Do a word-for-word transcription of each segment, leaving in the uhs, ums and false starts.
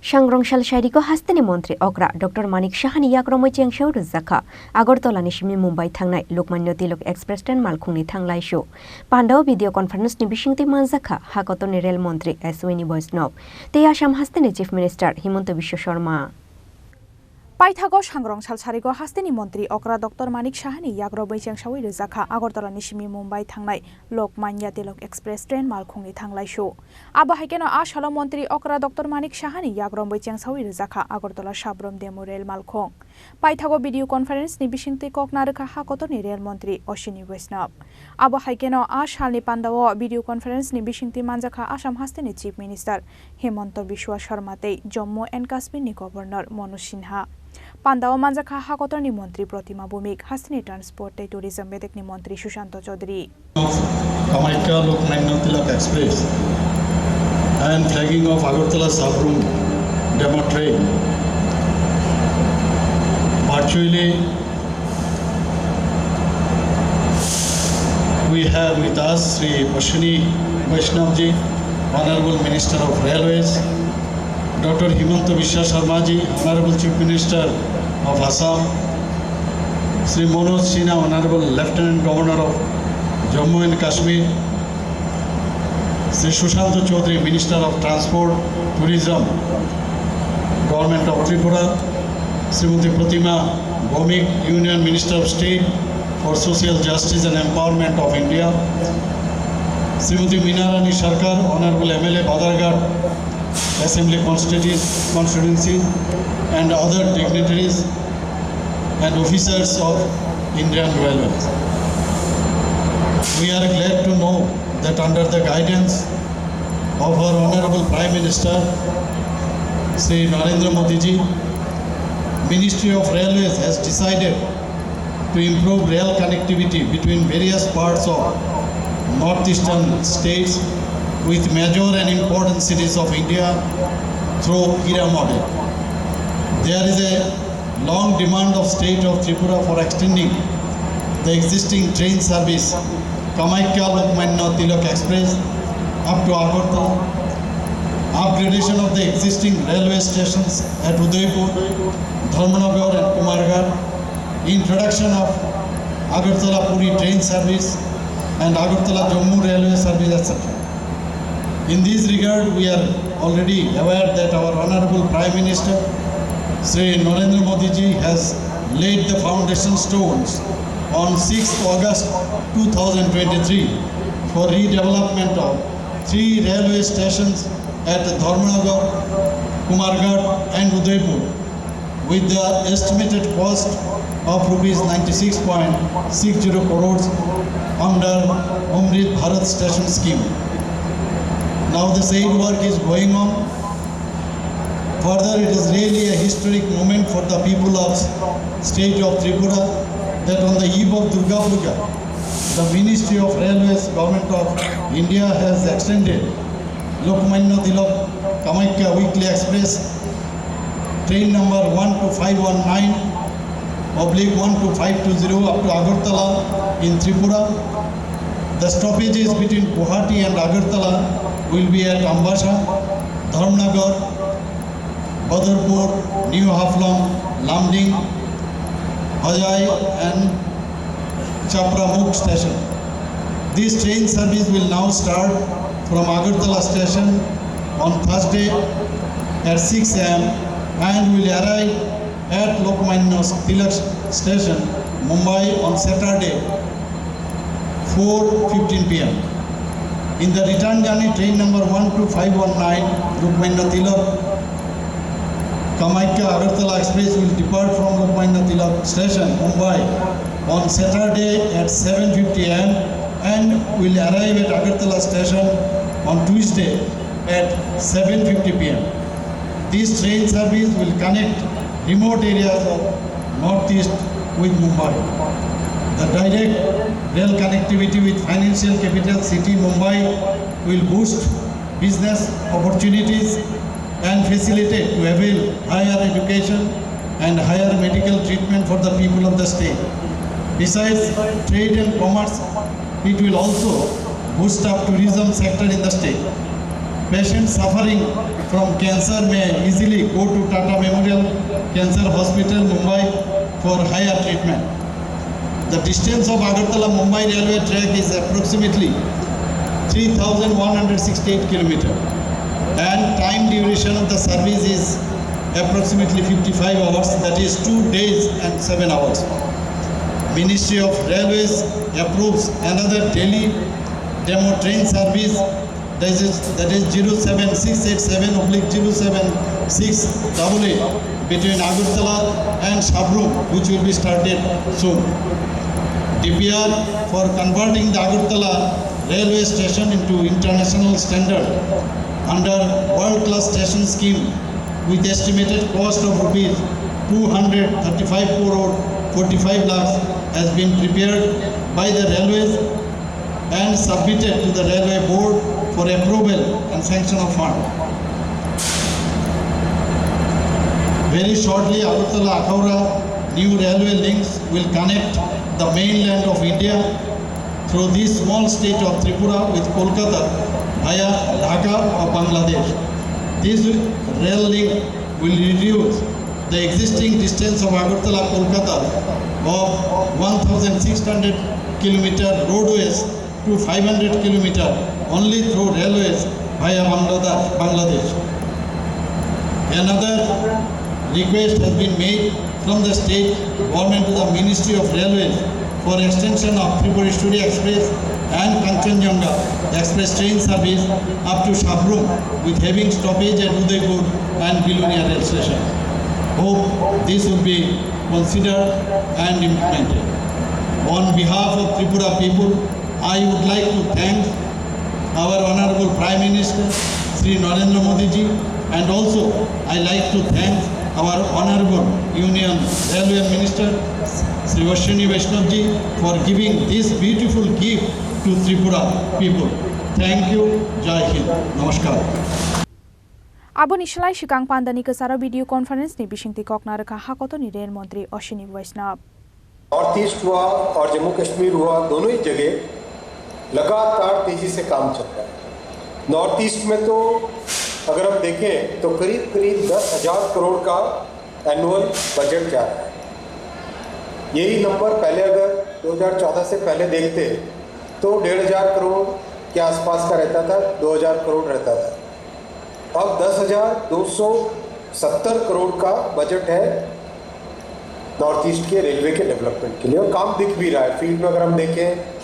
Sangrong sal sairiko hasteni montri okra Doctor Manik Sahani yakromwi chengsawi rwjakha. Agartala ni simi Mumbai thangnai Lokmanya Tilok Express train malkhungni thanglaisu. Pandao video conference ni bisingtwi manjakha hakotorni rel montri Ashwini Vaishnaw tei Assam hasteni Chief Minister Himanta Biswa Sarma. Paithago sangrong sal sarigo hasteni montri okra Doctor Manik Sahani yakromwi chengsawi rwjakha Agartala ni simi Mumbai thangnai Lokmanya Tilok Express train malkhungni thanglaisu. Abo hai kheno a salo montri okra Doctor Manik Sahani yakromwi chengsawi rwjakha Agartala Sabrom Demo rel malkhung. Paithago video conference ni bisingtwi kok narwkha hakotorni rel montri Ashwini Vaishnaw. Abo hai kheno a salni pandao video conference ni bisingtwi manjakha Assam hasteni Chief Minister Himanta Biswa Sarma tei Jammu and Kashmir ni Governor Manoj Sinha. Pandao manjakha hakotorni montri Protima Bhumik, hasteni Transport tei Tourism bedekni montri Sushanta Chaudhary. Of Kamakhya Lokmanya Tilak Express and flagging of Agartala Sabrum Demo train. Virtually, we have with us Shri Ashwini Vaishnawji, Honorable Minister of Railways, Doctor Himanta Biswa Sarmaji, Honorable Chief Minister of Assam, Shri Manoj Sinha, Honorable Lieutenant Governor of Jammu and Kashmir, Shri Sushanta Chaudhary, Minister of Transport, Tourism, Government of Tripura, Srimati Protima Bhumik, Union Minister of State for Social Justice and Empowerment of India, Srimati Meena Rani Sarkar, Honorable M L A Badharghat Assembly Constitu-, Constituency, and other dignitaries and officers of Indian Railways. We are glad to know that under the guidance of our Honorable Prime Minister, Shri Narendra Modi ji, Ministry of Railways has decided to improve rail connectivity between various parts of northeastern states with major and important cities of India through Hira model. There is a long demand of state of Tripura for extending the existing train service Kamakhya Lokmanya Tilak Express up to Agartala, upgradation of the existing railway stations at Udaipur, Dharmanagar and Kumarghat, introduction of Agartala Puri train service and Agartala Jammu railway service, et cetera. In this regard, we are already aware that our Honorable Prime Minister, Shri Narendra Modi ji, has laid the foundation stones on sixth August two thousand twenty-three for redevelopment of three railway stations at Dharmanagar, Kumarghat and Udaipur, with the estimated cost of rupees ninety-six point six zero crores under Amrit Bharat Station Scheme. Now the said work is going on. Further, it is really a historic moment for the people of state of Tripura that on the eve of Durga Puja, the Ministry of Railways, Government of India has extended Lokmanya Tilak Kamakhya Weekly Express train number one two five one nine oblique one two five two zero up to Agartala in Tripura. The stoppages between Guwahati and Agartala will be at Ambassa, Dharmanagar, Badharpur, New Haflong, Lumding, Hojai and Chapramukh station. This train service will now start from Agartala station on Thursday at six a m and will arrive at Lokmanya Tilak station, Mumbai on Saturday, four fifteen p m. In the return journey, train number one two five one nine, Lokmanya Tilak, Kamakhya Agartala Express will depart from Lokmanya Tilak station, Mumbai, on Saturday at seven fifty a m and will arrive at Agartala station on Tuesday at seven fifty p m. This train service will connect remote areas of Northeast with Mumbai. The direct rail connectivity with financial capital city Mumbai will boost business opportunities and facilitate to avail higher education and higher medical treatment for the people of the state. Besides trade and commerce, it will also boost up tourism sector in the state. Patients suffering from cancer may easily go to Tata Memorial Cancer Hospital, Mumbai for higher treatment. The distance of Agartala Mumbai railway track is approximately three thousand one hundred sixty-eight kilometer, and time duration of the service is approximately fifty-five hours, that is two days and seven hours. Ministry of Railways approves another daily demo train service, that is, that is zero seven six eight seven oblique zero seven six double eight between Agartala and Sabrum, which will be started soon. D P R for converting the Agartala railway station into international standard under world-class station scheme with estimated cost of rupees two hundred thirty-five crore forty-five lakhs has been prepared by the railways and submitted to the railway board for approval and sanction of fund. Very shortly, Agartala Akhaura new railway links will connect the mainland of India through this small state of Tripura with Kolkata via Dhaka of Bangladesh. This rail link will reduce the existing distance of Agartala Kolkata of one thousand six hundred kilometer roadways to five hundred kilometer only through railways via Bangladesh. Bangladesh. Another request has been made from the state government to the Ministry of Railways for extension of Tripureshwari Express and Kanchenjunga Express train service up to Sabrum, with having stoppage at Udaipur and Bilonia rail station. Hope this will be considered and implemented. On behalf of Tripura people, I would like to thank our Honorable Prime Minister Shri Narendra Modi ji, and also I like to thank our Honorable Union Railway Minister Shri Ashwini Vaishnaw ji for giving this beautiful gift to Tripura people. Thank you. Jai Hind. Namaskar. Aboni slai swkang pandani kwcharo video conference ni bisingtwi kokna rwkha Hakotoni Rail Montri Ashwini Vaishnaw. North east हुआ और जम्मू कश्मीर हुआ, दोनों ही जगह लगातार तेजी से काम चल रहा है। नॉर्थ ईस्ट में तो अगर हम देखें तो करीब करीब दस हज़ार करोड़ का एनुअल बजट जा रहा है। यही नंबर पहले अगर दो हज़ार चौदह से पहले देखते तो डेढ़ हज़ार करोड़ के आसपास का रहता था, दो हज़ार करोड़ रहता था। अब दस हज़ार दो सौ सत्तर करोड़ का बजट है नॉर्थ ईस्ट के रेलवे के डेवलपमेंट के लिए, और काम दिख भी रहा है। फील्ड में अगर हम देखें,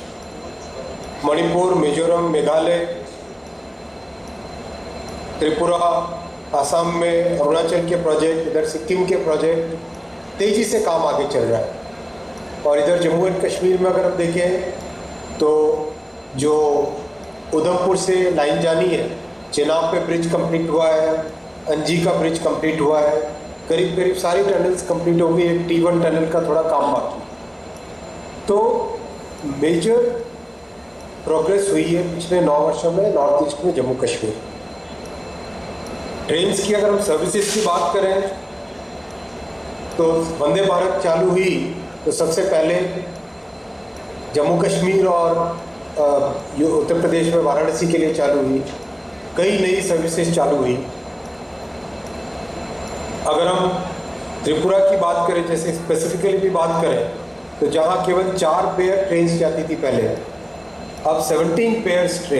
मणिपुर, मिजोरम, मेघालय, त्रिपुरा, असम में अरुणाचल के प्रोजेक्ट, इधर सिक्किम के प्रोजेक्ट, तेज़ी से काम आगे चल रहा है। और इधर जम्मू एंड कश्मीर में अगर हम देखें तो जो उधमपुर से लाइन जानी है, चेनाब पे ब्रिज कंप्लीट हुआ है, अंजी का ब्रिज कंप्लीट हुआ है, करीब करीब सारी टनल्स कंप्लीट हो गई, एक टी वन टनल का थोड़ा काम बाकी। तो मेजर प्रोग्रेस हुई है पिछले नौ वर्षों में नॉर्थ ईस्ट में, जम्मू कश्मीर। ट्रेन्स की अगर हम सर्विसेज की बात करें तो वंदे भारत चालू हुई तो सबसे पहले जम्मू कश्मीर और, अ, यू-, उत्तर प्रदेश में वाराणसी के लिए चालू हुई। कई नई सर्विसेज चालू हुई। अगर हम त्रिपुरा की बात करें, जैसे स्पेसिफिकली भी बात करें, तो जहाँ केवल चार पेयर ट्रेन्स जाती थी पहले, अब सेवनटीन पेयर्स ट्रेन